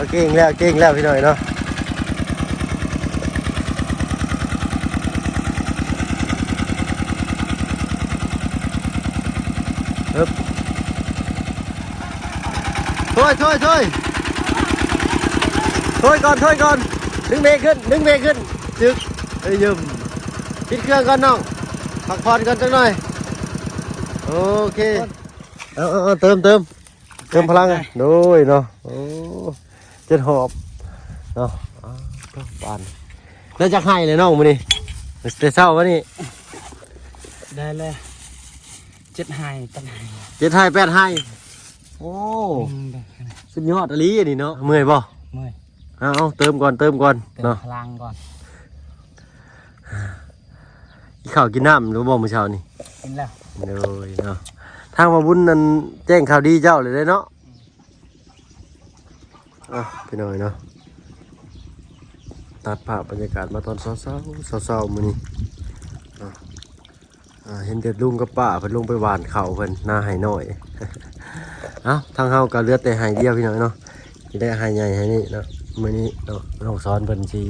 ເກັ່ງແລ້ວ ເກັ່ງແລ້ວພີ່ນ້ອງເນາະ. ເອີບ ໂຖຍ ໂຖຍ ໂຖຍ ໂຖຍກ່ອນ ໂຖຍກ່ອນ ດຶງເບຣກຂຶ້ນ ດຶງເບຣກຂຶ້ນ ຈຶກ ເອີຍ ຢ້ມ ປິດເຄື່ອງກ່ອນນ້ອງ ພັກຜ່ອນກ່ອນຈັກໜ່ອຍ. ໂອເຄ ເອົາ ເອົາ ເຕີມ ເຕີມ ເຕີມພະລັງ ໂດຍເນາະ. ໂອ້ ເຈັດຮອບເນາະ. ອ້າວ ບາດນີ້ ໄດ້ຈັກໄຮ່ແລ້ວນ້ອງມື້ນີ້ ແຕ່ເຊົ້າມານີ້? ໄດ້ແລ້ວ ເຈັດໄຮ່ ແປດໄຮ່ ເຈັດໄຮ່ ແປດໄຮ່. ໂອ້ ອືມ ສຸດຍອດອີ່ຫຼີອັນນີ້ເນາະ. ເມື່ອຍບໍ່? ເມື່ອຍ. ເອົາ ເຕີມກ່ອນ ເຕີມກ່ອນ ເຕີມເນາະ ພະລັງກ່ອນ. ກິນເຂົ້າກິນນ້ຳແລ້ວບໍ່ມື້ເຊົ້ານີ້? ກິນແລ້ວ. ໂດຍເນາະ ທາງບ່າວບຸນນັ້ນແຈ້ງຂ່າວດີເຈົ້າແລ້ວເດ້ເນາະ. ອ່ະ ພີ່ນ້ອງເນາະ ຕັດພາບບັນຍາກາດມາຕອນເຊົ້າໆ ເຊົ້າໆ ມື້ນີ້ເນາະ. ອ່າ ເຫັນແຕ່ລຸງກັບປ້າເພິ່ນລົງໄປຫວ່ານເຂົ້າເພິ່ນ ນາໄຮ່ນ້ອຍ. ເອົ້າ ທາງເຮົາກໍເຫຼືອແຕ່ໄຮ່ດຽວພີ່ນ້ອງເນາະ ຊິໄດ້ໄຮ່ໃຫຍ່ໄຮ່ນີ້ເນາະ. ມື້ນີ້ເນາະ ນ້ອງສອນເພິ່ນຊິ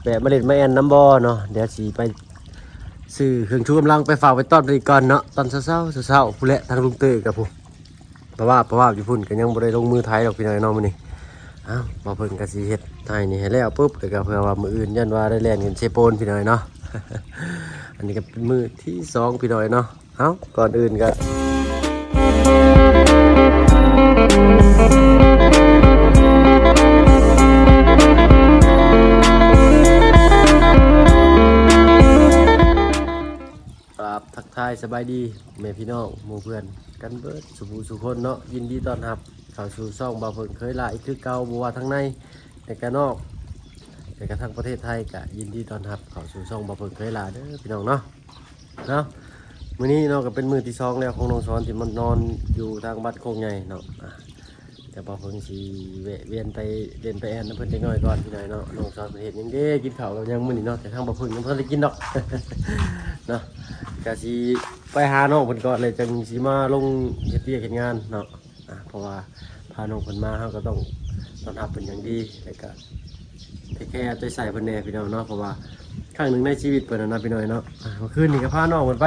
ແວະມາຫຼິ້ນມາແອ່ນນຳບໍ່ເນາະ ດຽວຊິໄປຊື້ເຄື່ອງຊູກຳລັງໄປຝາກໄປຕ້ອນເພິ່ນອີກກ່ອນເນາະ. ຕອນເຊົ້າໆ ເຊົ້າໆ ພຸ້ນແຫຼະ ທາງລຸງເຕີກັບຜູ້ ປະວາບປະວາບຢູ່ພຸ້ນ ກໍຍັງບໍ່ໄດ້ລົງມືໄຖດອກພີ່ນ້ອງເນາະມື້ນີ້. ເອົ້າ ບໍ່ເພິ່ນກໍຊິເຮັດໄຮ່ນີ້ໃຫ້ແລ້ວປຸບ ແລ້ວກໍເພື່ອວ່າມື້ອື່ນຢ້ານວ່າໄດ້ແລ່ນຂຶ້ນເຊໂປນພີ່ນ້ອງເນາະ. ອັນນີ້ກໍເປັນມື້ທີສອງພີ່ນ້ອງເນາະ. ເອົ້າ ກ່ອນອື່ນກໍ ກາບທັກທາຍສະບາຍດີແມ່ພີ່ນ້ອງໝູ່ເພື່ອນກັນເບິດສູ່ຜູ້ສູ່ຄົນເນາະ. ຍິນດີຕ້ອນຮັບເຂົ້າສູ່ຊ່ອງບ່າວເພິ່ນເຄີຍຫຼ້າອີກຄືເກົ່າ ບໍ່ວ່າທາງໃນ ແລະກະນອກ ແລະກະທາງປະເທດໄທ ກະຍິນດີຕ້ອນຮັບເຂົ້າສູ່ຊ່ອງບ່າວເພິ່ນເຄີຍຫຼ້າເດີພີ່ນ້ອງເນາະ. ເນາະ ມື້ນີ້ເນາະ ກະເປັນມື້ທີສອງແລ້ວຂອງນ້ອງສອນທີ່ມານອນຢູ່ທາງບ້ານໂຄກໃຫຍ່ເນາະ. ອ່າ ແຕ່ບ່າວເພິ່ນຊິແວະວຽນໄປຫຼິ້ນໄປແອ່ນນຳເພິ່ນຈັກໜ້ອຍກ່ອນພີ່ນ້ອງເນາະ. ນ້ອງສອນເພິ່ນເຮັດຫຍັງເດ້ ກິນເຂົ້າກັບຫຍັງມື້ນີ້ເນາະ ແຕ່ທາງບ່າວເພິ່ນຍັງບໍ່ທັນໄດ້ກິນດອກເນາະ. ກະຊິໄປຫານ້ອງເພິ່ນກ່ອນ ແລ້ວຈັ່ງຊິມາລົງເຮັດວຽກເຮັດງານເນາະ. ອ່າ ເພາະວ່າພານ້ອງເພິ່ນມາ ເຮົາກໍຕ້ອງຕ້ອນຮັບເພິ່ນຢ່າງດີ ແລ້ວກໍເທກແຄເອົາໃຈໃສ່ເພິ່ນແດ່ພີ່ນ້ອງເນາະ. ເພາະວ່າຄັ້ງໜຶ່ງໃນຊີວິດເພິ່ນຫັ້ນນະພີ່ນ້ອງເນາະ. ອ່າ ມື້ຄືນນີ້ກໍພານ້ອງເພິ່ນໄປ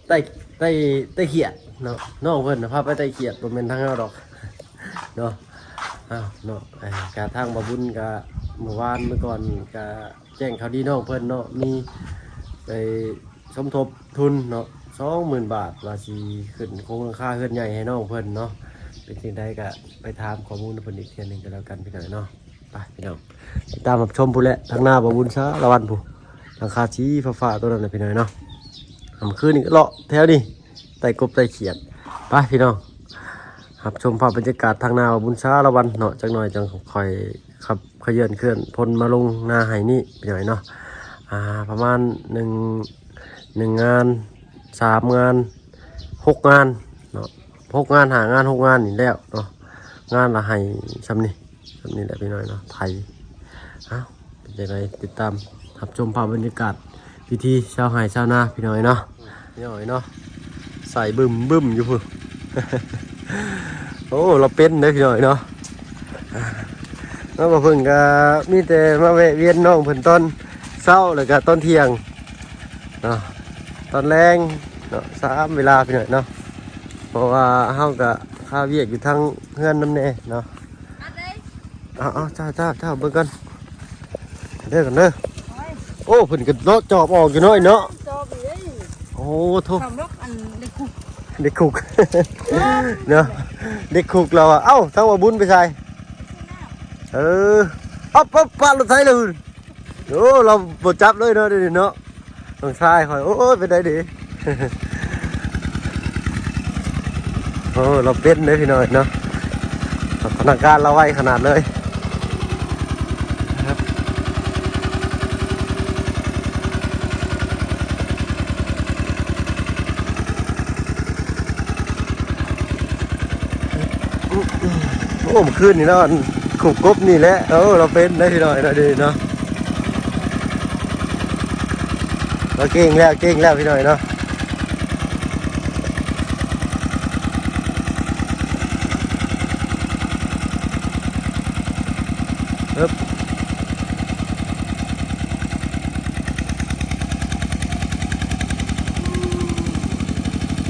ໄຕ້ ໄຕ້ ໄຕ້ຂຽດເນາະ. ນ້ອງເພິ່ນນະພາໄປໄຕ້ຂຽດ ບໍ່ແມ່ນທາງເຮົາດອກເນາະ. ອ້າວເນາະ ເອີ ກະທາງບ່າວບຸນກະ ມື້ວານມື້ກ່ອນກະແຈ້ງຂ່າວດີນ້ອງເພິ່ນເນາະ ມີໄປສົມທົບທຶນເນາະ ສອງໝື່ນບາດ ວ່າຊິຂຶ້ນໂຄງຫຼັງຄາເຮືອນໃຫຍ່ໃຫ້ນ້ອງເພິ່ນເນາະ. ເປັນຈັ່ງໃດກະໄປຖາມຂໍ້ມູນນຳເພິ່ນອີກເທື່ອໜຶ່ງກໍແລ້ວກັນພີ່ນ້ອງເນາະ. ໄປພີ່ນ້ອງ ຕິດຕາມຮັບຊົມພຸ້ນແຫຼະ ທາງໜ້າບ່າວບຸນສາລະວັນພຸ້ນ ຫຼັງຄາສີຟ້າໆ ໂຕນັ້ນນະພີ່ນ້ອງເນາະ. ອ່າ ມື້ຄືນນີ້ກໍເລາະແຖວນີ້ ໄຕ່ກົບໄຕ່ຂຽດ. ໄປພີ່ນ້ອງ ຮັບຊົມພາບບັນຍາກາດທາງໜ້າບ່າວບຸນສາລະວັນເນາະ. ຈັກໜ້ອຍຈັ່ງຄ່ອຍຂັບຂະເຫຍື່ອນເຄື່ອນພົ່ນມາລົງໜ້າໄຮ່ນີ້ພີ່ນ້ອງເນາະ. ອ່າ ປະມານໜຶ່ງ ໜຶ່ງງານ ສາມງານ ຫົກງານເນາະ ຫົກງານ ຫ້າງານ ຫົກງານນີ້ແລ້ວເນາະ. ງານລະໄຮ່ຊ່ຳນີ້ ຊ່ຳນີ້ແຫຼະພີ່ນ້ອງເນາະ ໄຖ. ເອົ້າ ເປັນຈັ່ງໃດ ຕິດຕາມຮັບຊົມພາບບັນຍາກາດວິຖີຊາວໄຮ່ຊາວນາພີ່ນ້ອງເນາະ. ພີ່ນ້ອງເນາະ ໃສ່ບຶ້ມໆຢູ່ພຸ້ນ. ໂອ້ ລາວເປັນເດ້ພີ່ນ້ອງເນາະ. ເຮົາກໍເພິ່ງກໍມີແຕ່ມາແວະວຽນນ້ອງເພິ່ນຕອນເຊົ້າ ແລ້ວກໍຕອນທ່ຽງເນາະ ຕອນແລງເນາະ ສາມເວລາພີ່ນ້ອງເນາະ. ເພາະວ່າເຮົາກໍຄາວຽກຢູ່ທາງເຮືອນນຳແດ່ເນາະ. ເອົາ ເອົາ ເຈົ້າ ເຈົ້າ ເຈົ້າ ເບິ່ງກ່ອນເດີ ກ່ອນເດີ. ໂອ້ຍ ໂອ້ ເພິ່ນກໍເນາະ ຈອບອອກຢູ່ເນາະ ເນາະ. ຈອບຢູ່ເດ້. ໂອ້ໂທ້ ສຳລັບອັນເດັກຄຸກ ເດັກຄຸກເນາະ ເດັກຄຸກລາວອະ. ເອົ້າ ທາງວ່າບຸນໄປໃສ? ເອີ ເອົາ ປະ ປະລົດໄຖລະ. ໂອ້ ລາວບໍ່ຈັບເລີຍເນາະ ດຽວນີ້ເນາະ ນ້ອງຊາຍຂ້ອຍ. ໂອ້ຍ ເປັນໄດດີ? ໂອ້ ລາວເປັນເດ້ພີ່ນ້ອງເນາະ ພັດທະນາການລາວໄວຂະໜາດເລີຍ. ໂອ້ ມື້ຄືນນີ້ເນາະ ອັນຂຸກກົບນີ້ແຫຼະ. ໂອ້ ລາວເປັນໄດ໋ພີ່ນ້ອງເນາະ ດຽວນີ້ເນາະ ລາວເກັ່ງແລ້ວ ເກັ່ງແລ້ວພີ່ນ້ອງເນາະ.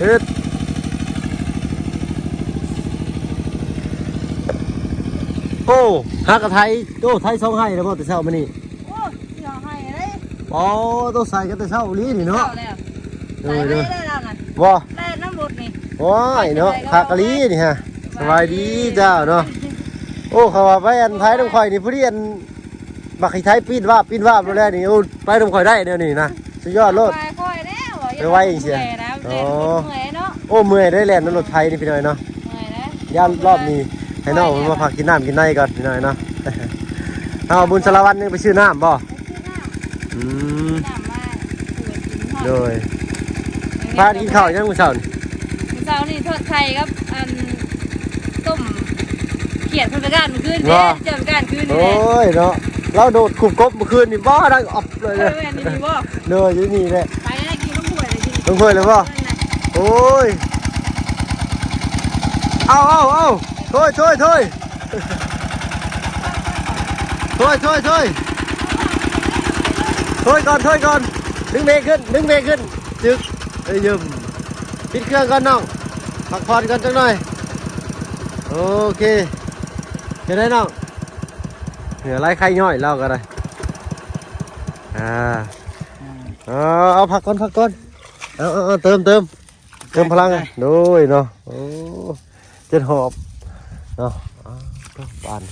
ເຮັດ ໂອ້ ຫາກະໄຖ ໂອ້ ໄຖສອງໄຮ່ແລ້ວບໍ່ແຕ່ເຊົ້າມານີ້? ໂອ້ ສຽວໄຮ່ເດ້. ອໍ ໂຕໃສ່ກັນແຕ່ເຊົ້າອີ່ຫຼີນີ້ເນາະ. ເຈົ້າແລ້ວ ໂດຍ ໃສ່ໄວ້ໄດ້ແລ້ວນັ້ນ ບໍ່ ແລ່ນນຳລົດນີ້. ໂອ້ຍເນາະ ຄັກອີ່ຫຼີນີ້ຮະ. ສະບາຍດີເຈົ້າເນາະ. ໂອ້ ເຂົາວ່າໄປອັນໄຖນຳຂ້ອຍນີ້ ພໍດີອັນ ບັກຂີ້ໄຖປີ້ນວາບປີ້ນວາບໂລດແລ້ວນີ້. ໂອ້ ໄປນຳຂ້ອຍໄດ້ແນວນີ້ນະ ສຸດຍອດໂລດ. ໄປຄ່ອຍແລ້ວ ໄປໄວຈັ່ງຊີ້. ອໍ ໂອ້ ເມື່ອຍໄດ໋ແລ່ນນຳລົດໄຖນີ້ພີ່ນ້ອງເນາະ. ເມື່ອຍເດ້ ຢ້ານລອບນີ້ໃຫ້ນ້ອງເພິ່ນມາພັກກິນນ້ຳກິນໃນກ່ອນພີ່ນ້ອງເນາະ. ເຮົາບຸນສາລະວັນຍັງໄປຊື້ນ້ຳບໍ່? ອືມ ນ້ຳມາ ໂດຍ ພາກັນກິນເຂົ້າຫຍັງມື້ເຊົ້ານີ້? ມື້ເຊົ້ານີ້ທອດໄຂ່ກັບອັນ ຕົ້ມຂຽດເພິ່ນໄປກ້ານມື້ຄືນເດ້. ເຈົ້າໄປກ້ານຄືນນີ້ແຫຼະ. ໂອ້ຍເນາະ ລາວໂດດຂຸບກົບມື້ຄືນນີ້ ບໍ່ ດັງອອບເລີຍ. ເອີ ແມ່ນອີ່ຫຼີບໍ່? ໂດຍ ຢູ່ນີ້ແຫຼະ. ໄປແລ້ວກິນນ້ຳຫ້ວຍເລີຍ ນ້ຳຫ້ວຍເລີຍບໍ່? ໂອ້ຍ ເອົາ ເອົາ ເອົາ ໂທຍ ໂທຍ ໂທຍ ໂທຍ ໂທຍ ໂທຍ ໂທຍກ່ອນ ໂທຍກ່ອນ ດຶງເບຣກຂຶ້ນ ດຶງເບຣກຂຶ້ນ ຈຶກ ເອີຍ ຢືມ ປິດເຄື່ອງກ່ອນນ້ອງ ພັກຜ່ອນກ່ອນຈັກໜ່ອຍ. ໂອເຄ ເຮັດໄດ້ນ້ອງ ເຫື່ອໄຫຼໄຄຍ້ອຍລາວກໍໄດ້. ອ່າ ເອົາ ເອົາ ພັກກ່ອນ ພັກກ່ອນ ເອົາ ເອົາ ເຕີມ ເຕີມ ເຕີມພະລັງ ໂດຍເນາະ. ໂອ້ ເຈັດຮອບເນາະ. ອ່າ ບາດນີ້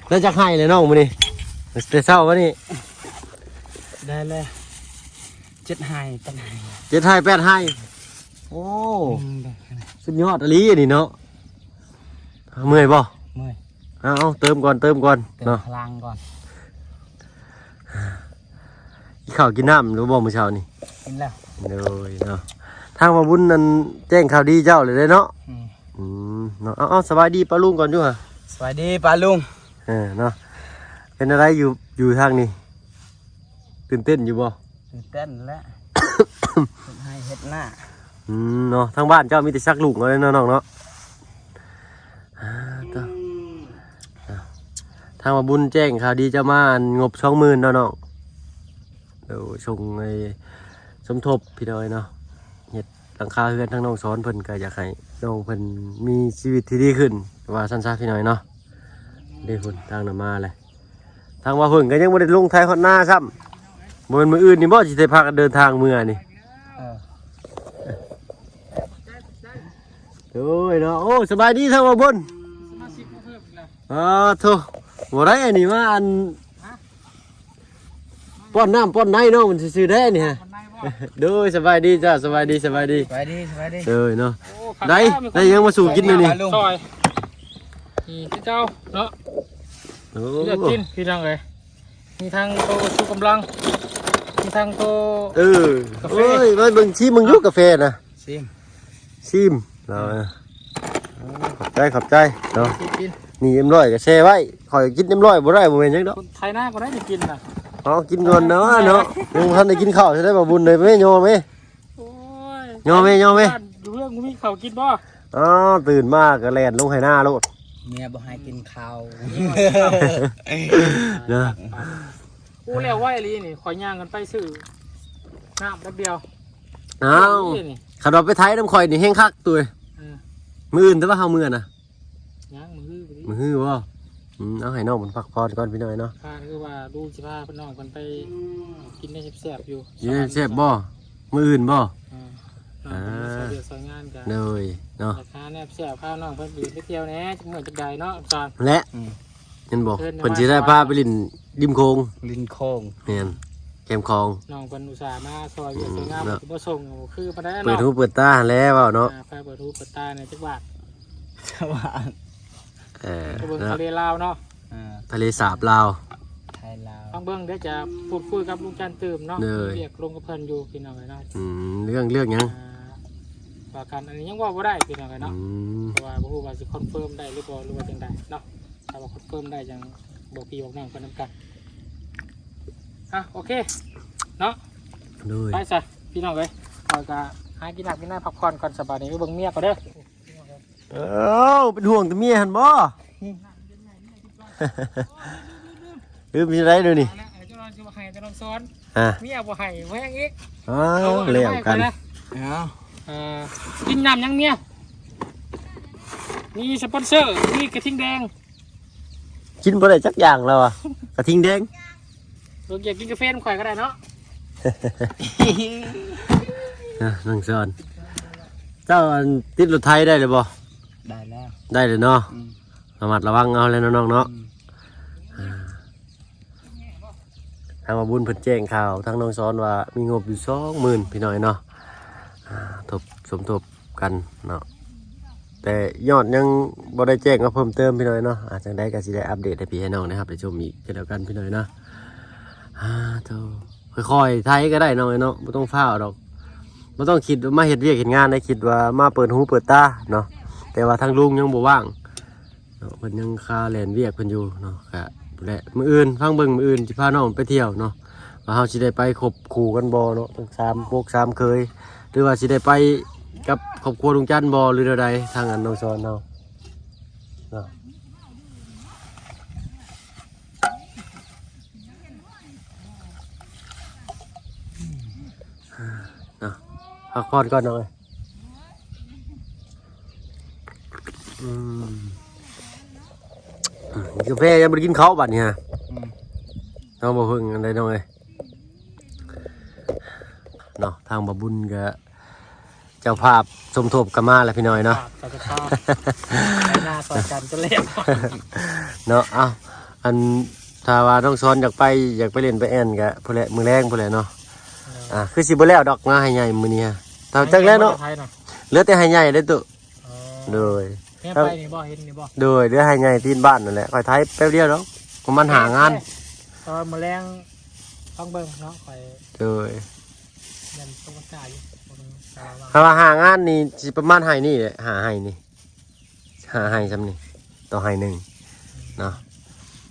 ໄດ້ຈັກໄຮ່ແລ້ວນ້ອງມື້ນີ້ ແຕ່ເຊົ້າມານີ້? ໄດ້ແລ້ວ ເຈັດໄຮ່ ແປດໄຮ່ ເຈັດໄຮ່ ແປດໄຮ່. ໂອ້ ອືມ ສຸດຍອດອີ່ຫຼີອັນນີ້ເນາະ. ເມື່ອຍບໍ່? ເມື່ອຍ. ເອົາ ເຕີມກ່ອນ ເຕີມກ່ອນ ເຕີມເນາະ ພະລັງກ່ອນ. ກິນເຂົ້າກິນນ້ຳແລ້ວບໍ່ມື້ເຊົ້ານີ້? ກິນແລ້ວ. ໂດຍເນາະ ທາງວ່າບຸນນັ້ນແຈ້ງຂ່າວດີເຈົ້າເລີຍເດ້ເນາະ. ອືມ ອືມເນາະ. ເອົາ ເອົາ ສະບາຍດີປ້າລຸງກ່ອນຢູ່ຫະ. ສະບາຍດີປ້າລຸງ. ເອີເນາະ ເປັນຈັ່ງໃດຢູ່ ຢູ່ທາງນີ້? ຕື່ນເຕັ້ນຢູ່ບໍ່? ຕື່ນເຕັ້ນແຫຼະ ເຮັດໄຮ່ເຮັດນາ. ອືມເນາະ ທາງບ້ານເຈົ້າມີແຕ່ສັກລູກເອົາເດ້ເນາະນ້ອງເນາະ. ອ່າ ທາງວ່າບຸນແຈ້ງຂ່າວດີເຈົ້າມາ ອັນ ງົບສອງໝື່ນເນາະນ້ອງ. ໂດຍ ສົ່ງໄອ້ສົມທົບພີ່ນ້ອງເນາະ ເຮັດຫຼັງຄາເຮືອນທາງນ້ອງສອນ ເພິ່ນກໍຢາກໃຫ້ນ້ອງເພິ່ນມີຊີວິດທີ່ດີຂຶ້ນ ວ່າຊັ້ນຊະພີ່ນ້ອງເນາະ. ເດ້ພຸ້ນ ທາງນຳມາແຫຼະ. ທາງວ່າເພິ່ນກໍຍັງບໍ່ໄດ້ລົງໄຖຮອດນາຊ້ຳ ບໍ່ແມ່ນມື້ອື່ນນີ້ບໍ່ ຊິໄດ້ພາກັນເດີນທາງເມືອນີ້? ເອີ ໂດຍເນາະ. ໂອ້ ສະບາຍດີທາງວ່າບຸນ. ສະມາຊິກມາເພີ່ມອີກແລ້ວ. ອ່າ ໂທ້ ບໍ່ໄດ້ອັນນີ້ມາ ອັນ ຮະ? ປ້ອນນ້ຳປ້ອນໃນນ້ອງມັນຊື່ໆ ເດ້ນີ້ຮະ. ໂດຍ ສະບາຍດີເຈົ້າ ສະບາຍດີ ສະບາຍດີ ສະບາຍດີ ສະບາຍດີ. ໂດຍເນາະ. ໂອ້ ໄດ້ ໄດ້ຫຍັງມາສູ່ກິນມື້ນີ້? ຊອຍ ນີ້ຄືເກົ່າເນາະ. ໂອ້ ເລືອກກິນພີ່ນ້ອງເອີຍ ມີທັງໂຕຊູກຳລັງ ມີທັງໂຕ ເອີ ກາເຟ. ໂອ້ຍ ມາເບິ່ງ ຊີມເບິ່ງຢູ່ກາເຟນະ. ຊີມ ຊີມ ເອົາ ຂອບໃຈ ຂອບໃຈເນາະ. ນີ້ເອັມຮ້ອຍກໍແຊ່ໄວ້ ຂ້ອຍກິນເອັມຮ້ອຍບໍ່ໄດ້ ບໍ່ແມ່ນຫຍັງດອກ. ຄົນໄທນາກໍໄດ້ໄດ້ກິນນະ. ເອົາ ກິນກ່ອນເນາະ ເນາະ. ຍັງບໍ່ທັນໄດ້ກິນເຂົ້າ ຊິໄດ້ບໍ່ບຸນເດ້. ແມ່ ຍໍແມ່ ໂອ້ຍ ຍໍແມ່ ຍໍແມ່ ບ້ານຢູ່ເຮືອນບໍ່ມີເຂົ້າກິນບໍ່? ອໍ ຕື່ນມາກໍແລ່ນລົງໄຮ່ນາໂລດ. ເມຍບໍ່ໃຫ້ກິນເຂົ້າ ເນາະ. ໂອ້ ແລ້ວໄວອີ່ຫຼີນີ້ ຂ້ອຍຍ່າງກັນໄປຊື້ນ້ຳແປັບດຽວ. ອ້າວ ຄັນວ່າໄປໄຖນຳຂ້ອຍນີ້ແຮງຄັກ ຕຸ້ຍ. ເອີ ມື້ອື່ນແຕ່ວ່າເຮົາເມືອນະ. ຍັງ ມື້ຮື ມື້ຮືບໍ່? ອືມ ເອົາໃຫ້ນ້ອງເພິ່ນພັກຜ່ອນກ່ອນພີ່ນ້ອງເນາະ. ຄືວ່າລູກຊິພານ້ອງເພິ່ນໄປກິນແນວແຊບໆຢູ່. ກິນແນວແຊບບໍ່? ມື້ອື່ນບໍ່? ເອີ ນ້ອງເພິ່ນມາຊ່ອຍວຽກຊ່ອຍງານກະ ໂດຍເນາະ ຢາກຫາແນວແຊບ ພານ້ອງເພິ່ນໄປຫຼິ້ນໄປທ່ຽວແດ່ ຈັກມື້ຈັກໃດເນາະ ອາຈານ ແລະ ອືມ ເຫັນບໍ່? ເພິ່ນຊິໄດ້ພາໄປຫຼິ້ນລິມໂຂງ. ລິມໂຂງ ແມ່ນ ແຄມຂອງ. ນ້ອງເພິ່ນອຸດສ່າມາຊ່ອຍວຽກຊ່ອຍງານ ອືມ ເນາະ ບໍ່ສົ່ງຄືປານໃດເນາະ. ເປີດຫູເປີດຕາຫັ້ນແຫຼະເວົ້າເນາະ. ອ່າ ໄປເປີດຫູເປີດຕາແດ່ຈັກບາດ. ເອີ ໄປເບິ່ງ ເນາະ ທະເລລາວເນາະ. ເອີ ທະເລສາບລາວ ໄທລາວ. ຟັງເບິ່ງ ດຽວຈະພູດຄຸຍກັບລຸງຈັນຕື່ມເນາະ. ໂດຍ ມີວຽກລົງກັບເພິ່ນຢູ່ ພີ່ນ້ອງເອີຍເນາະ. ອືມ ເລື່ອງ ເລື່ອງຫຍັງ? ອ່າ ວ່າກັນ ອັນນີ້ຍັງເວົ້າບໍ່ໄດ້ ພີ່ນ້ອງເອີຍເນາະ. ອືມ ເພາະວ່າບໍ່ຮູ້ວ່າຊິຄອນເຟີມໄດ້ຫຼືບໍ່ ຫຼືວ່າຈັ່ງໃດເນາະ. ຖ້າວ່າຄອນເຟີມໄດ້ ຈັ່ງບອກພີ່ບອກນ້ອງເພິ່ນນຳກັນ. ອ່ະ ໂອເຄເນາະ. ໂດຍ ໄປຊະ ພີ່ນ້ອງເອີຍ ຂ້ອຍກະຫາກິນນ້ຳກິນໃນພັກຜ່ອນກ່ອນ. ສະບາຍດີ ໄປເບິ່ງເມຍກ່ອນເດີ. ເອີ ເປັນຫ່ວງແຕ່ເມຍຫັ້ນບໍ່? ລືມຊິໄດ້ດຽວນີ້. ເມຍບໍ່ໃຫ້ ແຕ່ນ້ອງສອນ ອ່າ ເມຍບໍ່ໃຫ້ ບໍ່ແຮງອີກ. ອ້າວ ແລ້ວກັນ. ເອົາ ເອີ ກິນນ້ຳຫຍັງເມຍ? ມີສະປອນເຊີ ມີກະທິງແດງ. ກິນບໍ່ໄດ້ຈັກຢ່າງແລ້ວອະ ກະທິງແດງ. ເບິ່ງ ຢາກກິນກາເຟນຳຂ້ອຍກໍໄດ້ເນາະ. ນະ ນ້ອງສອນ ເຈົ້າອັນຕິດລົດໄຖໄດ້ແລ້ວບໍ່? ໄດ້ແລ້ວ ໄດ້ແລ້ວເນາະ. ອືມ ລະມັດລະວັງເອົາແຫຼະເນາະນ້ອງເນາະ. ອືມ ອ່າ ທາງວ່າບຸນເພິ່ນແຈ້ງຂ່າວທາງນ້ອງສອນວ່າມີງົບຢູ່ສອງໝື່ນ ພີ່ນ້ອງເນາະ. ອ່າ ທົບ ສົມທົບກັນເນາະ ແຕ່ຍອດຍັງບໍ່ໄດ້ແຈ້ງມາເພີ່ມເຕີມ ພີ່ນ້ອງເນາະ. ອ່າ ຈັ່ງໃດກໍຊິໄດ້ອັບເດດໃຫ້ພີ່ໃຫ້ນ້ອງໄດ້ຮັບໄດ້ຊົມອີກຄືແລ້ວກັນ ພີ່ນ້ອງເນາະ. ອ່າ ໂທ ຄ່ອຍໆໄຖກໍໄດ້ນ້ອງເອີຍເນາະ ບໍ່ຕ້ອງຟ້າວດອກ ບໍ່ຕ້ອງຄິດວ່າມາເຮັດວຽກເຮັດງານໄດ້ ຄິດວ່າມາເປີດຫູເປີດຕາເນາະ. ແຕ່ວ່າທາງລຸງຍັງບໍ່ວ່າງເນາະ ເພິ່ນຍັງຄາແລ່ນວຽກເພິ່ນຢູ່ເນາະ. ກະແຫຼະ ມື້ອື່ນຟັງເບິ່ງ ມື້ອື່ນຊິພານ້ອງໄປທ່ຽວເນາະ ວ່າເຮົາຊິໄດ້ໄປຄົບຄູ່ກັນບໍ່ເນາະ ທັງສາມປົກສາມເຂີຍ ຫຼືວ່າຊິໄດ້ໄປກັບຄອບຄົວລຸງຈັນບໍ່ ຫຼືແນວໃດ ທາງອັນນ້ອງສອນເຮົາເນາະ. ເນາະ ພັກຜ່ອນກ່ອນເນາະ. ອືມ ອືມ ກິນກາແຟ ຍັງບໍ່ໄດ້ກິນເຂົ້າບັດນີ້ຮະ. ອືມ ນ້ອງບໍ່ເພິ່ງອັນໃດນ້ອງເອີຍເນາະ. ທາງບ່າວບຸນກໍ ເຈົ້າພາບສົມທົບກັນມາແລ້ວ ພີ່ນ້ອງເນາະ. ຝາກສາຍສະພາບ ໄປໜ້າຊ່ອຍກັນຈົນແລ້ວເນາະ. ເອົ້າ ອັນ ຖ້າວ່ານ້ອງສອນຢາກໄປ ຢາກໄປເລ່ນໄປແອ່ນກະພຸ້ນແຫຼະ ມື້ແລງພຸ້ນແຫຼະເນາະ. ໂດຍ ອ່າ ຄືຊິບໍ່ແລ້ວດອກນະ ໄຮ່ໃຫຍ່ມື້ນີ້ຮະ. ເອົາ ຈັ່ງແລ້ວເນາະ ໄຮ່ໃຫຍ່ບໍ່ໄດ້ໄຖນະ ເຫຼືອແຕ່ໄຮ່ໃຫຍ່ເດ້ຕຸ. ອໍ ໂດຍ ແຕ່ໄປນີ້ບໍ່ ເຫັນນີ້ບໍ່? ໂດຍ ເຫຼືອໄຮ່ໃຫຍ່ຕີນບ້ານນັ້ນແຫຼະ ຂ້ອຍໄຖແປັບດຽວດອກ ປະມານຫ້າງານ. ແຕ່ວ່າມື້ແລງ ຟັງເບິ່ງເນາະ ຂ້ອຍ ໂດຍ ຍັງຕົກອາກາດຢູ່. ຖ້າວ່າຫ້າງານນີ້ ຊິປະມານໄຮ່ນີ້ແຫຼະ ຫ້າໄຮ່ນີ້ ຫ້າໄຮ່ຊ່ຳນີ້ ຕໍ່ໄຮ່ໜຶ່ງເນາະ.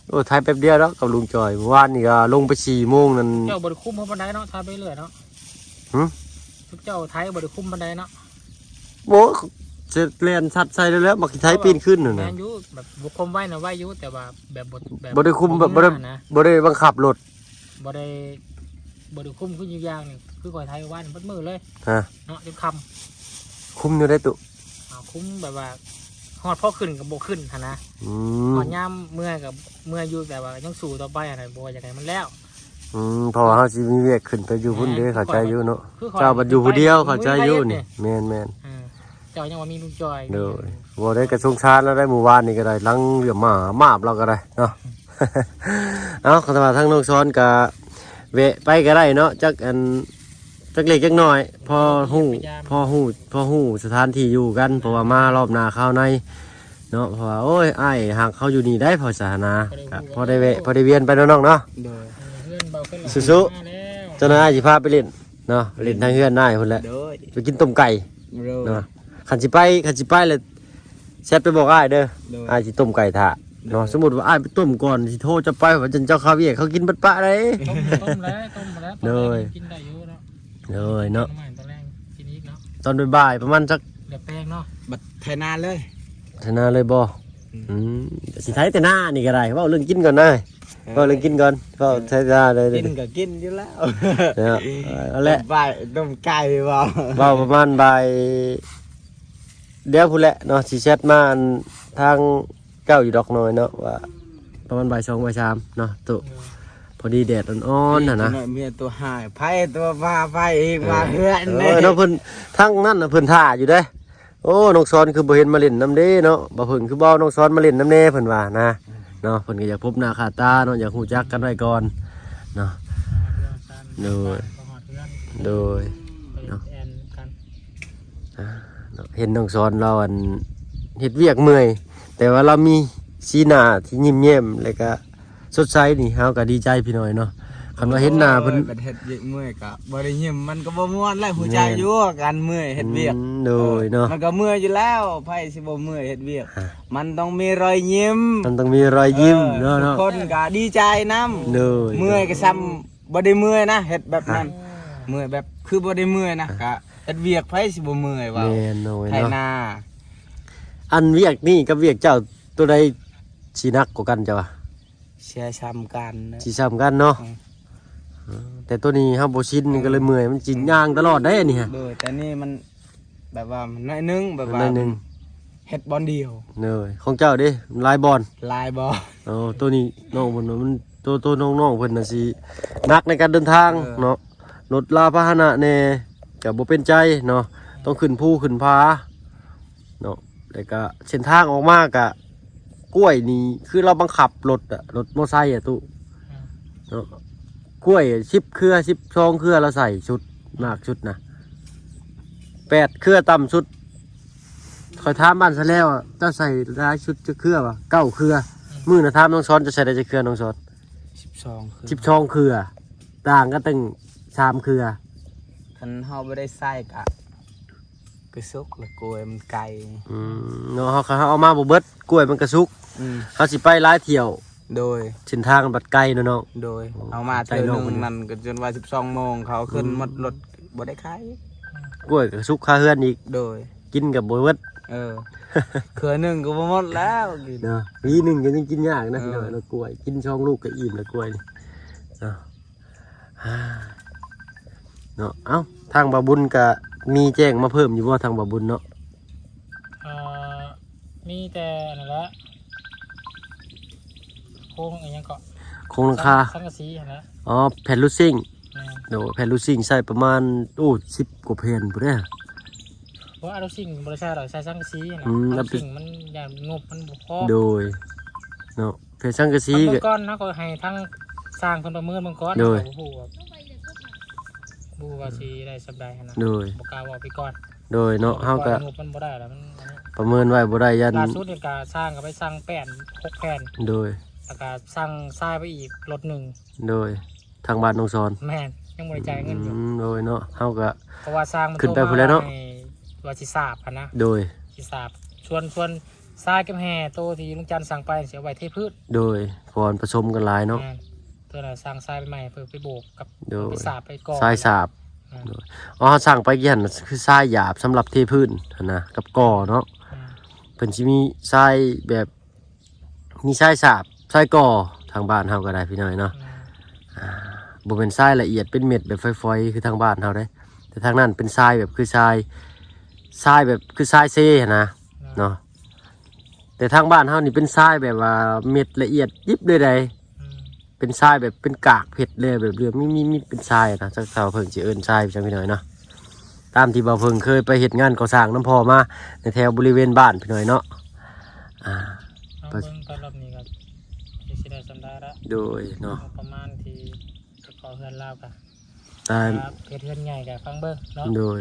ໂອ້ ໄຖແປັບດຽວດອກກັບລຸງຈອຍ. ມື້ວານນີ້ກໍລົງໄປສີ່ໂມງນັ້ນ ເຈົ້າບໍ່ໄດ້ຄຸມເຮົາປານໃດເນາະ ໄຖໄປເລື້ອຍເນາະ. ຫື? ເຈົ້າໄຖບໍ່ໄດ້ຄຸມປານໃດເນາະ. ໂອ້ ຊິແລ່ນຊັດໃສ່ແລ້ວ ມັກຊິໄຖປີນຂຶ້ນນັ້ນນະ. ແມ່ນຢູ່ ແບບບໍ່ຄວາມໄວນະໄວຢູ່ ແຕ່ວ່າແບບບໍ່ ແບບບໍ່ໄດ້ຄຸມ ບໍ່ໄດ້ ບໍ່ໄດ້ບັງຄັບລົດ ບໍ່ໄດ້ ບໍ່ໄດ້ຄຸມຄືຢູ່ຢ່າງນີ້ ຄືຂ້ອຍໄຖວານເບິດມື້ເລີຍ ຮະ ເນາະ ຈົນຄ່ຳ. ຄຸມຢູ່ໃດຕຸ? ອ່າ ຄຸມແບບວ່າຮອດພໍຂຶ້ນກໍບໍ່ຂຶ້ນຫັ້ນນະ. ອືມ ຮອດຍາມເມື່ອຍກໍເມື່ອຍຢູ່ ແຕ່ວ່າຍັງສູ້ຕໍ່ໄປຫັ້ນນະ ບໍ່ຢາກໃຫ້ມັນແລ້ວ. ອືມ ເພາະວ່າເຮົາຊິມີວຽກຂຶ້ນໄປຢູ່ພຸ້ນເດ້. ແມ່ນ ເຂົ້າໃຈຢູ່ເນາະ ເຈົ້າບັດຢູ່ຜູ້ດຽວ ເຂົ້າໃຈຢູ່ນີ້. ແມ່ນໆ ເອີ ເຈົ້າຍັງວ່າມີລຸງຈອຍ. ໂດຍ ບໍ່ໄດ້ກະສົງສານລາວໄດ໋ ມື້ວານນີ້ກໍໄດ້ ຫຼັງເຫຼືອມມາມາບລາວກໍໄດ້ເນາະ. ເອົ້າ ຄັນວ່າທາງນ້ອງສອນກະແວະໄປກໍໄດ້ເນາະ ຈັກອັນ ຈັກເລັກຈັກນ້ອຍ ພໍຮູ້ ພໍຮູ້ ພໍຮູ້ສະຖານທີ່ຢູ່ກັນ ເພາະວ່າມາລອບໜ້າຄາວໃນເນາະ. ເພາະວ່າ ໂອ້ຍ ອ້າຍຮັກເຮົາຢູ່ນີ້ໄດ໋ ເພາະສານາ ກໍພໍໄດ້ແວະ ພໍໄດ້ວຽນໄປເນາະນ້ອງເນາະ. ໂດຍ ສູ້ໆ ເຈົ້ານາຍຊິພາໄປຫຼິ້ນ ເນາະ ເຫຼັ້ນທາງເຮືອນນາຍພຸ້ນແຫຼະ. ໂດຍ ໄປກິນຕົ້ມໄກ່ ໂດຍ ເນາະ. ຄັນຊິໄປ ຄັນຊິໄປລະແຊັດໄປບອກອ້າຍເດີ. ໂດຍ ອ້າຍຊິຕົ້ມໄກ່ຖ້າເນາະ. ໂດຍ ສົມມຸດວ່າອ້າຍໄປຕົ້ມກ່ອນ ຊິໂທຈະໄປ ວ່າເຈົ້າຄາວຽກ ເຂົາກິນເບິດປະໄດ໋. ຕົ້ມ ຕົ້ມແລ້ວ ຕົ້ມແລ້ວ ໂດຍ ກິນໄດ້ຢູ່ເນາະ. ໂດຍເນາະ ຕອນແລງກິນອີກເນາະ ຕອນບ່າຍໆ ປະມານຈັກ ແລ້ວແປງເນາະ. ບັດໄຖນາເລີຍ ໄຖນາເລີຍບໍ່? ອືມ ອືມ ຊິໄຖແຕ່ນານີ້ກໍໄດ້ ເວົ້າເລື່ອງກິນກ່ອນນາຍ. ເອີ ເວົ້າເລື່ອງກິນກ່ອນ ເວົ້າ ເອີ ໃຊ້ເວລາໄດ້ ກິນກໍກິນຢູ່ແລ້ວເນາະ. ເອົາແຫຼະ ບ່າຍຕົ້ມໄກ່ ເວົ້າ ເວົ້າປະມານບ່າຍດຽວພຸ້ນແຫຼະເນາະ ຊິແຊັດມາອັນທາງເຈົ້າຢູ່ດອກນ້ອຍເນາະ ວ່າປະມານບ່າຍສອງ ບ່າຍສາມເນາະໂຕ. ເອີ ພໍດີແດດອ່ອນໆຫັ້ນນະ ເມຍຕົວຮ້າຍ ໃຜຕົວວ່າ ໃຜອີກ ເອີ ວ່າເຮືອນ ເອີ ເນາະ. ເພິ່ນ ທາງນັ້ນນະເພິ່ນຖ້າຢູ່ເດ້. ໂອ້ ນ້ອງສອນຄືບໍ່ເຫັນມາຫຼິ້ນນຳເດ້ເນາະ ບ່າວເຜິ້ງຄືບໍ່ເອົານ້ອງສອນມາຫຼິ້ນນຳແດ່ ເພິ່ນວ່ານະ ອືມ ເນາະ. ເພິ່ນກໍຢາກພົບໜ້າຄ່າຕາເນາະ ຢາກຮູ້ຈັກກັນໄວ້ກ່ອນເນາະ. ໂດຍ ໂດຍ ໄປແອ່ນກັນ ອ່າ ເນາະ ເຫັນນ້ອງສອນລາວອັນເຮັດວຽກເມື່ອຍ ແຕ່ວ່າລາວມີສີໜ້າທີ່ຍິ້ມແຍ້ມ ແລ້ວກະ ສົດໃສນີ້ ເຮົາກໍດີໃຈພີ່ນ້ອງເນາະ. ຄັນວ່າເຫັນໜ້າເພິ່ນ ໂອ້ຍ ບັດເຮັດວຽກເມື່ອຍກໍບໍ່ໄດ້ຍິ້ມ ມັນກໍບໍ່ມ່ວນແຫຼະ. ຮູ້ຈັກຢູ່ ແມ່ນ ການເມື່ອຍເຮັດວຽກ ອືມ ໂດຍເນາະ ເອີ ມັນກໍເມື່ອຍຢູ່ແລ້ວ ໃຜຊິບໍ່ເມື່ອຍເຮັດວຽກ ຮະ ມັນຕ້ອງມີຮອຍຍິ້ມ ມັນຕ້ອງມີຮອຍຍິ້ມ ເອີ ເນາະ ທຸກຄົນກໍດີໃຈນຳ ໂດຍ ເມື່ອຍກໍຊ່ຳບໍ່ໄດ້ເມື່ອຍນະ ເຮັດແບບນັ້ນ ຮະ ເມື່ອຍແບບຄືບໍ່ໄດ້ເມື່ອຍນະ ຮະ ກໍເຮັດວຽກ ໃຜຊິບໍ່ເມື່ອຍ ເວົ້າ ແມ່ນເນາະ ໄຖນາ. ອັນວຽກນີ້ກັບວຽກເຈົ້າ ໂຕໃດຊິໜັກກວ່າກັນເຈົ້າວ່າ? ຊິຊ່ຳກັນເນາະ ຊິຊ່ຳກັນເນາະ ອືມ ເອີ ແຕ່ໂຕນີ້ເຮົາບໍ່ຊິນ ເອີ ກໍເລີຍເມື່ອຍ ມັນຊິ ອືມ ຍ່າງຕະຫຼອດເດ້ອັນນີ້ຮະ ໂດຍ ແຕ່ນີ້ມັນ ແບບວ່າມັນໜ້ອຍໜຶ່ງ ແບບວ່າໜ້ອຍໜຶ່ງ ເຮັດບ່ອນດຽວ. ໂດຍ ຂອງເຈົ້າເດ້ ຫຼາຍບ່ອນ? ຫຼາຍບ່ອນ. ໂອ້ ໂຕນີ້ນ້ອງເພິ່ນວ່າມັນ ໂຕ ໂຕນ້ອງໆເພິ່ນນະຊິໜັກໃນການເດີນທາງ ເອີ ເນາະ ລົດລາພາຫະນະແດ່ ກະບໍ່ເປັນໃຈເນາະ ເອີ ຕ້ອງຂຶ້ນພູຂຶ້ນຜາເນາະ ແລ້ວກະເສັ້ນທາງອອກມາກະ ກ້ວຍນີ້ຄືລາວບັງຄັບລົດອະ ລົດມໍໄຊອະຕຸ ເອີ ເນາະ ກ້ວຍສິບເຄືອ ສິບສອງເຄືອລາວໃສ່ຊຸດ ໝາກຊຸດນະ ແປດເຄືອຕ່ຳສຸດ. ຂ້ອຍຖາມບ້ານຊະແລ້ວ ເຈົ້າໃສ່ຫຼາຍສຸດຈັກເຄືອວະ? ເກົ້າເຄືອ. ອືມ ມື້ນະຖາມນ້ອງສອນ ເຈົ້າໃສ່ໄດ້ຈັກເຄືອນ້ອງສອນ? ສິບສອງເຄືອ. ສິບສອງເຄືອ ຕ່າງກັນຕັ້ງສາມເຄືອ. ຄັນເຮົາບໍ່ໄດ້ໃສ່ກະ ກະສຸກລະ ກ້ວຍມັນໄກ. ອືມ ເນາະ ເຮົາ ເຮົາເອົາມາບໍ່ເບິດ ກ້ວຍມັນກະສຸກ. ອືມ ເຮົາຊິໄປຫຼາຍທ່ຽວ. ໂດຍ ເສັ້ນທາງມັນບັດໄກເນາະນ້ອງ. ໂດຍ ໂອ້ ເຮົາມາເທື່ອໜຶ່ງນັ້ນກະຈົນວ່າສິບສອງໂມງ ເຂົາຂຶ້ນ ອືມ ໝົດລົດບໍ່ໄດ້ຂາຍ. ກ້ວຍກະສຸກຄາເຮືອນອີກ. ໂດຍ ກິນກະບໍ່ເບິດ. ເອີ ເຄືອໜຶ່ງກະບໍ່ໝົດແລ້ວ ເນາະ ຫວີໜຶ່ງກະຍັງກິນຍາກນະ. ເອີ ພີ່ນ້ອງ ແລ້ວກ້ວຍ ກິນສອງລູກກະອີ່ມແລ້ວກ້ວຍນີ້ເນາະ. ເນາະ ເອົ້າ ທາງບ່າວບຸນກະມີແຈ້ງມາເພີ່ມຢູ່ບໍ່ ທາງບ່າວບຸນເນາະ? ເອີ ມີແຕ່ນັ້ນແຫຼະ ໂຄງອີ່ຫຍັງເກາະ ໂຄງຫຼັງຄາ ສັງ ສັງກະສີຫັ້ນນະ. ອໍ ແຜ່ນລູດຊິງ. ແມ່ນ ໂດຍ ແຜ່ນລູດຊິງໃຊ້ປະມານ ໂອ້ ສິບກວ່າແຜ່ນພຸ້ນເດ້. ບໍ່ ອາລູດຊິງບໍ່ໄດ້ໃຊ້ດອກ ໃຊ້ສັງກະສີຫັ້ນນະ. ອືມ ອາລູດຊິງມັນຢ້ານງົບມັນບໍ່ພໍ. ໂດຍ ເນາະ ແຜ່ນສັງກະສີ ປະເມີນກ່ອນເນາະ ກະໃຫ້ທາງຊ່າງເພິ່ນປະເມີນເບິ່ງກ່ອນ. ໂດຍ ເຮົາກະບໍ່ຮູ້ວ່າ ບໍ່ຮູ້ວ່າຊິໄດ້ສ່ຳໃດຫັ້ນນະ. ໂດຍ ບໍ່ກ້າເວົ້າໄປກ່ອນ. ໂດຍເນາະ ເຮົາກະງົບມັນບໍ່ໄດ້ລະ ມັນ ປະເມີນໄວ້ບໍ່ໄດ້ ຢ້ານ ລ່າສຸດນີ້ກະຊ່າງກະໄປສັ່ງແປ້ນຫົກແຜ່ນ. ໂດຍ ລະກະສັ່ງຊາຍໄປອີກລົດໜຶ່ງ. ໂດຍ ທາງບ້ານນ້ອງສອນ. ແມ່ນ ຍັງບໍ່ໄດ້ຈ່າຍເງິນຢູ່. ອືມ ໂດຍເນາະ ເຮົາກະ ເພາະວ່າຊ່າງມັນ ຂຶ້ນໄປພຸ້ນແຫຼະເນາະ ໂທມາໃຫ້ວ່າຊິສາບຫັ້ນນະ. ໂດຍ ຊິສາບ ສ່ວນ ສ່ວນຊາຍກັບແຮ່ໂຕທີ່ລຸງຈັນສັ່ງໄປຊິເອົາໄວ້ເທພື້ນ. ໂດຍ ເພາະວ່າມັນປະສົມກັນຫຼາຍເນາະ. ແມ່ນ ໂຕນັ້ນສັ່ງຊາຍໄປໃໝ່ ເພື່ອໄປໂບກກັບ ໂດຍ ໄປສາບໄປກໍ່ ຊາຍສາບ. ແມ່ນ ໂດຍ ອໍ ເຮົາສັ່ງໄປກີ້ຫັ້ນ ຄືຊາຍຫຍາບສຳລັບເທພື້ນຫັ້ນນະ ກັບກໍ່ເນາະ. ແມ່ນ ເພິ່ນຊິມີຊາຍແບບ ມີຊາຍສາບຊາຍກໍ່ ທາງບ້ານເຮົາກະໄດ້ພີ່ນ້ອງເນາະ. ແມ່ນ ອ່າ ບໍ່ແມ່ນຊາຍລະອຽດເປັນເມັດແບບຝອຍໆ ຄືທາງບ້ານເຮົາເດ້ ແຕ່ທາງນັ້ນເປັນຊາຍແບບຄືຊາຍ ຊາຍແບບຄືຊາຍເຊຫັ້ນນະ. ແມ່ນ ເນາະ ແຕ່ທາງບ້ານເຮົານີ້ເປັນຊາຍແບບວ່າເມັດລະອຽດຢິບເລີຍໃດ. ອືມ ເປັນຊາຍແບບເປັນກາກເພັດເລີຍ ແບບເຫຼືອງມີ ມີ ມີເປັນຊາຍນະ ຈັກເຖົ້າເພິ່ງຊິເອີ້ນຊາຍຈັ່ງພີ່ນ້ອງເນາະ. ຕາມທີ່ບ່າວເພິ່ງເຄີຍໄປເຮັດງານກໍ່ສ້າງນຳພໍ່ມາ ໃນແຖວບໍລິເວນບ້ານພີ່ນ້ອງເນາະ. ອ່າ ເຮົາເບິ່ງໄປຮອບນີ້ກະຊິໄດ້ສ່ຳໃດລະ. ໂດຍເນາະ ງົບປະມານທີ່ຈະກໍ່ເຮືອນລາວກະ ຕາມ ເຮັດເຮືອນໃຫຍ່ກະຟັງເບິ່ງເນາະ. ໂດຍ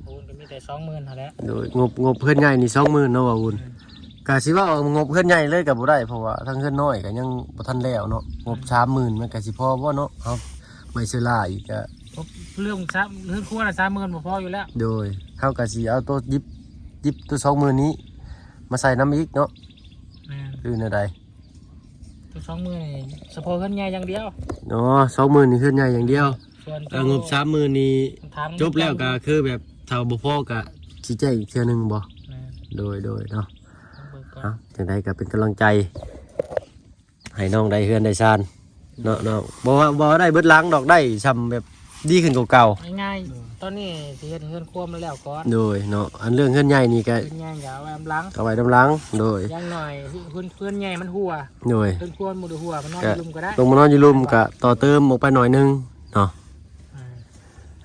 ໂອ້ ກະມີແຕ່ສອງໝື່ນຫັ້ນແຫຼະ. ໂດຍ ງົບ ງົບເຮືອນໃຫຍ່ນີ້ສອງໝື່ນເນາະ ບ່າວບຸນ. ອືມ ກະຊິເວົ້າງົບເຮືອນໃຫຍ່ເລີຍກະບໍ່ໄດ້ ເພາະວ່າທາງເຮືອນນ້ອຍກະຍັງບໍ່ທັນແລ້ວເນາະ. ງົບ ອືມ ສາມໝື່ນມັນກະຊິພໍບໍ່ເນາະ ເຮົາໄມ້ເຊື້ອລາອີກກະ ເລື່ອງສາມ ເຮືອນຄົວນະ ສາມໝື່ນບໍ່ພໍຢູ່ແລ້ວ. ໂດຍ ເຮົາກະຊິເອົາໂຕດິບ ດິບໂຕສອງໝື່ນນີ້ມາໃສ່ນຳອີກເນາະ. ແມ່ນ ຫຼືແນວໃດ? ໂຕສອງໝື່ນນີ້ສະເພາະເຮືອນໃຫຍ່ຢ່າງດຽວ. ອໍ ສອງໝື່ນນີ້ເຮືອນໃຫຍ່ຢ່າງດຽວ. ສ່ວນ ອ່າ ງົບສາມໝື່ນນີ້ ທາງ ຈົບແລ້ວກະຄືແບບຖ້າບໍ່ພໍກະຊິແຈ້ງອີກເທື່ອໜຶ່ງບໍ? ແມ່ນ ໂດຍ ໂດຍເນາະ. ເບິ່ງກ່ອນ ເອົ້າ ຈັ່ງໃດກະເປັນກຳລັງໃຈໃຫ້ນ້ອງໄດ້ເຮືອນໄດ້ຊານເນາະນ້ອງ. ບໍ່ວ່າ ບໍ່ວ່າໄດ້ເບິດຫຼັງດອກ ໄດ້ຊ່ຳແບບ ດີຂຶ້ນກວ່າເກົ່າ. ງ່າຍໆ ຕອນນີ້ຊິເຮັດເຮືອນຄົວມັນແລ້ວກ່ອນ. ໂດຍເນາະ ອັນເລື່ອງເຮືອນໃຫຍ່ນີ້ກະ ເຮືອນໃຫຍ່ກະເອົາໄວ້ນຳຫຼັງ. ເອົາໄວ້ນຳຫຼັງ. ໂດຍ ຢ່າງໜ້ອຍເຮືອນ ເຮືອນໃຫຍ່ມັນຮົ່ວ. ໂດຍ ເຮືອນຄົວມັນບໍ່ໄດ້ຮົ່ວ ມານອນຢູ່ລຸ່ມກະໄດ້. ລົງມານອນຢູ່ລຸ່ມກະຕໍ່ເຕີມອອກໄປໜ້ອຍໜຶ່ງເນາະ. ອ່າ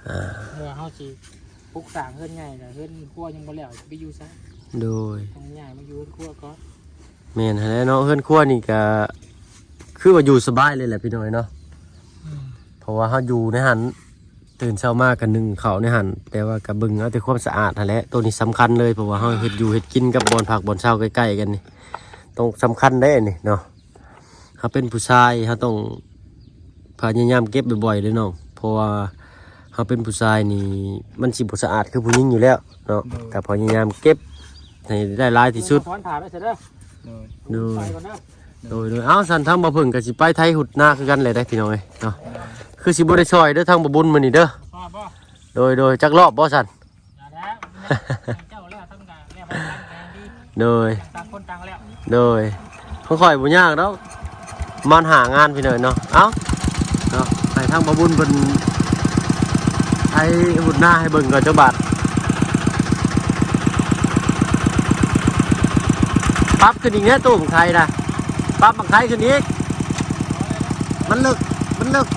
ອ່າ ເພາະວ່າເຮົາຊິປຸກສ້າງເຮືອນໃຫຍ່ລະ ເຮືອນຄົວຍັງບໍ່ແລ້ວ ຊິໄປຢູ່ໃສ? ໂດຍ ຕ້ອງຍ້າຍມາຢູ່ເຮືອນຄົວກ່ອນ. ແມ່ນຫັ້ນແຫຼະເນາະ ເຮືອນຄົວນີ້ກະຄືວ່າຢູ່ສະບາຍເລີຍແຫຼະພີ່ນ້ອງເນາະ. ອືມ ເພາະວ່າເຮົາຢູ່ໃນຫັ້ນ ຕື່ນເຊົ້າມາກະໜຶ້ງເຂົ້າໃນຫັ້ນ ແຕ່ວ່າກະເບິ່ງເອົາແຕ່ຄວາມສະອາດຫັ້ນແຫຼະ. ໂຕນີ້ສຳຄັນເລີຍ ເພາະວ່າເຮົາເຮັດຢູ່ເຮັດກິນກັບບ່ອນພັກບ່ອນເຊົາໃກ້ໆກັນນີ້ ຕ້ອງສຳຄັນເດ້ນີ້ເນາະ. ເຮົາເປັນຜູ້ຊາຍ ເຮົາຕ້ອງພະຍາຍາມເກັບບ່ອຍໆເດ້ນ້ອງ ເພາະວ່າເຮົາເປັນຜູ້ຊາຍນີ້ ມັນຊິບໍ່ສະອາດຄືຜູ້ຍິງຢູ່ແລ້ວເນາະ. ໂດຍ ກະພະຍາຍາມເກັບໃຫ້ໄດ້ຫຼາຍທີ່ສຸດ. ໂດຍ ໂດຍ ໂດຍ ໂດຍ. ເອົ້າ ຊັ້ນທາງບ່າວເພິ່ງກະຊິໄປໄຖຫຸດນາຄືກັນແຫຼະເດ້ພີ່ນ້ອງເອີຍເນາະ. ຄືຊິບໍ່ໄດ້ຊ່ອຍເດີທາງບ່າວບຸນມື້ນີ້ເດີ. ໂດຍ ໂດຍ ຈັກລອບບໍ່ຊັ້ນ? ໂດຍ ໂດຍ ຂອງຂ້ອຍບໍ່ຍາກດອກ ປະມານຫ້າງານພີ່ນ້ອງເນາະ. ເອົ້າ ເນາະ ໃຫ້ທາງບ່າວບຸນເພິ່ນໄຖຫຸດນາໃຫ້ເບິ່ງກ່ອນຈັກບາດ. ປັບຂຶ້ນອີກແນ່ຕູ້ບັກໄທນະ ປັບບັກໄທຂຶ້ນອີກ ມັນເລິກ ມັນເລິກ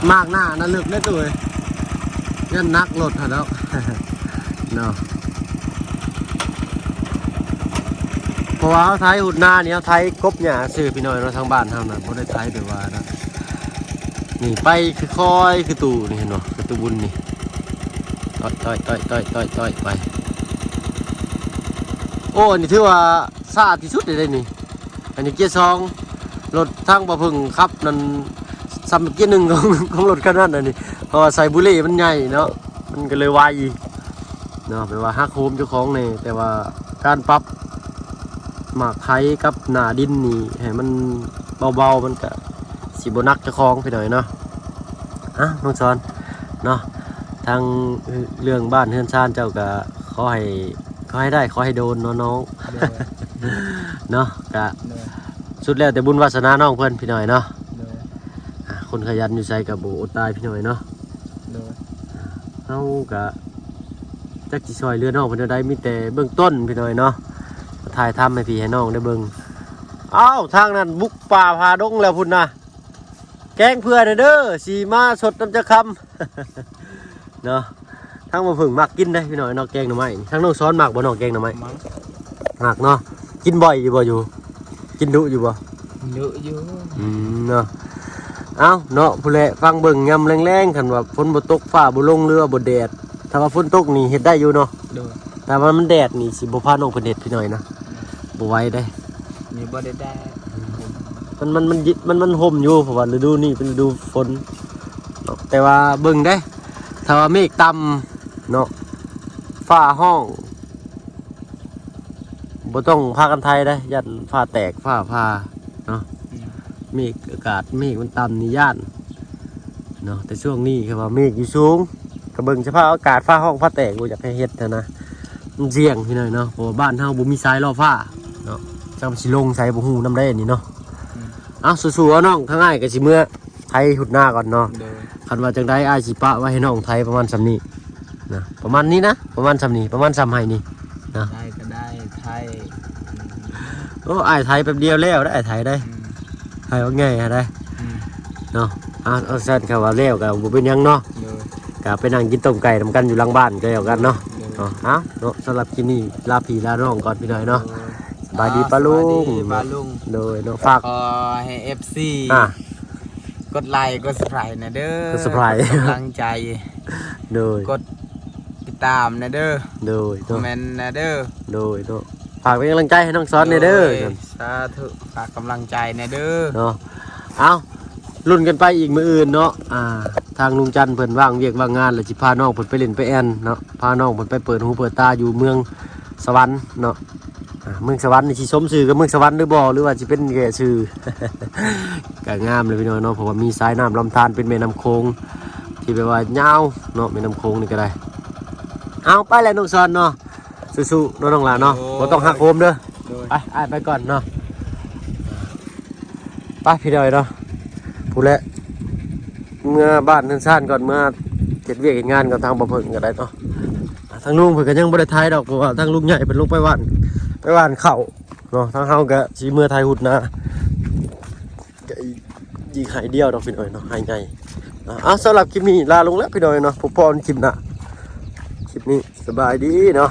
ໝາກໜ້ານະເລິກແນ່ຕູ້ເອີຍ ຢ້ານໜັກລົດຫັ້ນແຫຼ້ວເນາະ. ເພາະວ່າເຮົາໄຖຫຸດນານີ້ ເຮົາໄຖກົບຫຍ້າຊື່ພີ່ນ້ອງເນາະ ທາງບ້ານເຮົານະ ບໍ່ໄດ້ໄຖແບບວ່ານະ ນີ້ໄປຄ່ອຍໆ ຄືຕູ້ນີ້ ເຫັນບໍ່ ຄືຕູ້ບຸນນີ້ ຕ້ອຍໆໆໆໆ ໄປ. ໂອ້ ອັນນີ້ຖືວ່າຊ້າທີ່ສຸດເດ້ນີ້ ອັນນີ້ເກຍສອງ ລົດທາງບໍ່ເພິ່ງຂັບນັ້ນ ສ່ຳເກຍໜຶ່ງຂອງ ຂອງລົດຄັນນັ້ນ ອັນນີ້ ເພາະວ່າໃສ່ບູເລ່ມັນໃຫຍ່ເນາະ ມັນກໍເລີຍໄວເນາະ ແບບວ່າຫັກໂຫມເຈົ້າຂອງແດ່ ແຕ່ວ່າການປັບໝາກໄຖກັບໜ້າດິນນີ້ໃຫ້ມັນເບົາໆ ມັນກະຊິບໍ່ໜັກເຈົ້າຂອງພີ່ນ້ອງເນາະ. ອ່ະ ນ້ອງສອນເນາະ ທາງເລື່ອງບ້ານເຮືອນຊານເຈົ້າກະຂໍໃຫ້ ຂໍໃຫ້ໄດ້ ຂໍໃຫ້ໂດນເນາະນ້ອງ ໂດຍ ເນາະ ກະ ໂດຍ ສຸດແລ້ວແຕ່ບຸນວາສະໜານ້ອງເພິ່ນພີ່ນ້ອງເນາະ ໂດຍ ອ່າ ຄົນຂະຫຍັນຢູ່ໃສກໍບໍ່ອົດຕາຍພີ່ນ້ອງເນາະ ໂດຍ ເຮົາກໍຈັກຊິຊ່ອຍເຫຼືອນ້ອງເພິ່ນແນວໃດ ມີແຕ່ເບື້ອງຕົ້ນພີ່ນ້ອງເນາະ ຖ່າຍທຳໃຫ້ພີ່ໃຫ້ນ້ອງໄດ້ເບິ່ງ. ອ້າວ ທາງນັ້ນບຸກປ່າຜ່າດົງແລ້ວພຸ້ນນະ ແກງເຜື່ອແດ່ເດີ ຊິມາຊົດນຳຈັກຄຳ ເນາະ ທາງບໍ່ເພິ່ງມັກກິນເດ້ພີ່ນ້ອງເນາະ ແກງໜໍ່ໄມ້. ທາງນ້ອງສອນມັກບໍ່ນ້ອງແກງໜໍ່ໄມ້? ມັກ ມັກເນາະ. ກິນບ່ອຍຢູ່ບໍ່? ຢູ່ ກິນດຸຢູ່ບໍ່? ດຸຢູ່. ອືມ ເນາະ ເອົ້າເນາະ ຜູ້ແລະຟັງເບິ່ງຍາມແລງໆ ຄັນວ່າຝົນບໍ່ຕົກ ຟ້າບໍ່ລົງ ຫຼືວ່າບໍ່ແດດ ຖ້າວ່າຝົນຕົກນີ້ເຮັດໄດ້ຢູ່ເນາະ. ໂດຍ ຖ້າວ່າມັນແດດນີ້ຊິບໍ່ພານ້ອງເພິ່ນເຮັດພີ່ນ້ອງນະ ບໍ່ໄຫວເດ້ ນີ້ບໍ່ໄດ້ແດດ ມັນ ມັນ ມັນ ມັນ ມັນຮົ່ມຢູ່ ເພາະວ່າລະດູນີ້ເປັນລະດູຝົນເນາະ ແຕ່ວ່າເບິ່ງເດ້ ຖ້າວ່າເມກຕ່ຳເນາະ ຟ້າຮ້ອງ ບໍ່ຕ້ອງພາກັນໄຖເດ້ ຢ້ານຟ້າແຕກ ຟ້າຜ່າເນາະ ອືມ ເມກ ອາກາດເມກມັນຕ່ຳນີ້ຢ້ານເນາະ ແຕ່ຊ່ວງນີ້ຄືວ່າເມກຢູ່ສູງ ກໍເບິ່ງສະພາບອາກາດ ຟ້າຮ້ອງ ຟ້າແຕກ ບໍ່ຢາກໃຫ້ເຮັດຫັ້ນນະ ມັນສ່ຽງພີ່ນ້ອງເນາະ ເພາະວ່າບ້ານເຮົາບໍ່ມີສາຍລໍ້ຟ້າເນາະ ຈັກມັນຊິລົງໃສບໍ່ຮູ້ນຳໃດນີ້ເນາະ. ອືມ ເອົາ ສູ້ໆ ເອົານ້ອງ ທາງອ້າຍກໍຊິເມືອໄຖຫຸດນາກ່ອນເນາະ. ໂດຍ ຄັນວ່າຈັ່ງໃດອ້າຍຊິປະໄວ້ໃຫ້ນ້ອງໄຖປະມານສ່ຳນີ້ນະ ປະມານນີ້ນະ ປະມານສ່ຳນີ້ ປະມານສ່ຳໄຮ່ນີ້ນະ ໄດ້ກໍໄດ້ ໄຖ ໂອ້ ອ້າຍໄຖແປັບດຽວແລ້ວເດ້ ອ້າຍໄຖໄດ້ ອືມ ໄຖວ່າງ່າຍຫັ້ນໄດ້ ອືມ ເນາະ. ເອົາ ເອົາຊັ້ນ ຄັນວ່າແລ້ວກໍບໍ່ເປັນຫຍັງເນາະ ໂດຍ ກໍໄປນັ່ງກິນຕົ້ມໄກ່ນຳກັນຢູ່ຫຼັງບ້ານກໍແລ້ວກັນເນາະ ໂດຍ ເນາະ. ເອົາເນາະ ສຳລັບຄລິບນີ້ລາພີ່ລານ້ອງກ່ອນພີ່ນ້ອງເນາະ ໂດຍ ສະບາຍດີປ້າລຸງ ສະບາຍດີປ້າລຸງ ໂດຍເນາະ ຝາກ ຂໍໃຫ້ເອັຟຊີ ອ່າ ກົດໄລກົດຊັບສະໄຄຣບ໌ແດ່ເດີ ກົດຊັບສະໄຄຣບ໌ ກົດກຳລັງໃຈ ໂດຍ ກົດຕິດຕາມແດ່ເດີ ໂດຍ ຄອມເມັນແດ່ເດີ ໂດຍເນາະ ຝາກເປັນກຳລັງໃຈໃຫ້ນ້ອງສອນແດ່ເດີ ໂດຍ ສາທຸ ຝາກກຳລັງໃຈແດ່ເດີເນາະ. ເອົາ ລຸ້ນກັນໄປອີກມື້ອື່ນເນາະ ອ່າ ທາງລຸງຈັນເພິ່ນວ່າງວຽກວ່າງງານ ແລ້ວຊິພານ້ອງເພິ່ນໄປຫຼິ້ນໄປແອ່ນເນາະ ພານ້ອງເພິ່ນໄປເປີດຫູເປີດຕາຢູ່ເມືອງສະຫວັນເນາະ. ອ່າ ເມືອງສະຫວັນນີ້ຊິສົມຊື່ກັບເມືອງສະຫວັນຫຼືບໍ່ ຫຼືວ່າຊິເປັນແຄ່ຊື່ ກໍງາມເລີຍພີ່ນ້ອງເນາະ ເພາະວ່າມີສາຍນ້ຳລຳທານ ເປັນແມ່ນ້ຳໂຂງທີ່ແບບວ່າຍາວເນາະ ແມ່ນ້ຳໂຂງນີ້ກໍໄດ້. ເອົາ ໄປແລ້ວນ້ອງສອນເນາະ ສູ້ໆເນາະນ້ອງຫຼ້າເນາະ ໂດຍ ບໍ່ຕ້ອງຫັກໂຫມເດີ ໂດຍ ໄປ ອ້າຍໄປກ່ອນເນາະ. ໄປພີ່ນ້ອງເນາະ ຜູ້ແລະ ເມືອບ້ານເຮືອນຊານກ່ອນ ເມືອເຮັດວຽກເຮັດງານກ່ອນ ທາງບໍ່ເພິ່ງກໍໄດ້ເນາະ. ທາງລຸງເພິ່ນກໍຍັງບໍ່ໄດ້ໄຖດອກ ເພາະວ່າທາງລຸງໃຫຍ່ເພິ່ນລົງໄປຫວ່ານ ໄປຫວ່ານເຂົ້າເນາະ ທາງເຮົາກໍຊິເມືອໄຖຫຸດນາ ກໍອີກໄຮ່ດຽວດອກພີ່ນ້ອງເນາະ ໄຮ່ໃຫຍ່. ເອົາ ສຳລັບຄລິບນີ້ລາລົງແລ້ວພີ່ນ້ອງເນາະ ພົບພໍ້ກັນຄລິບໜ້າ ຄລິບນີ້ສະບາຍດີເນາະ.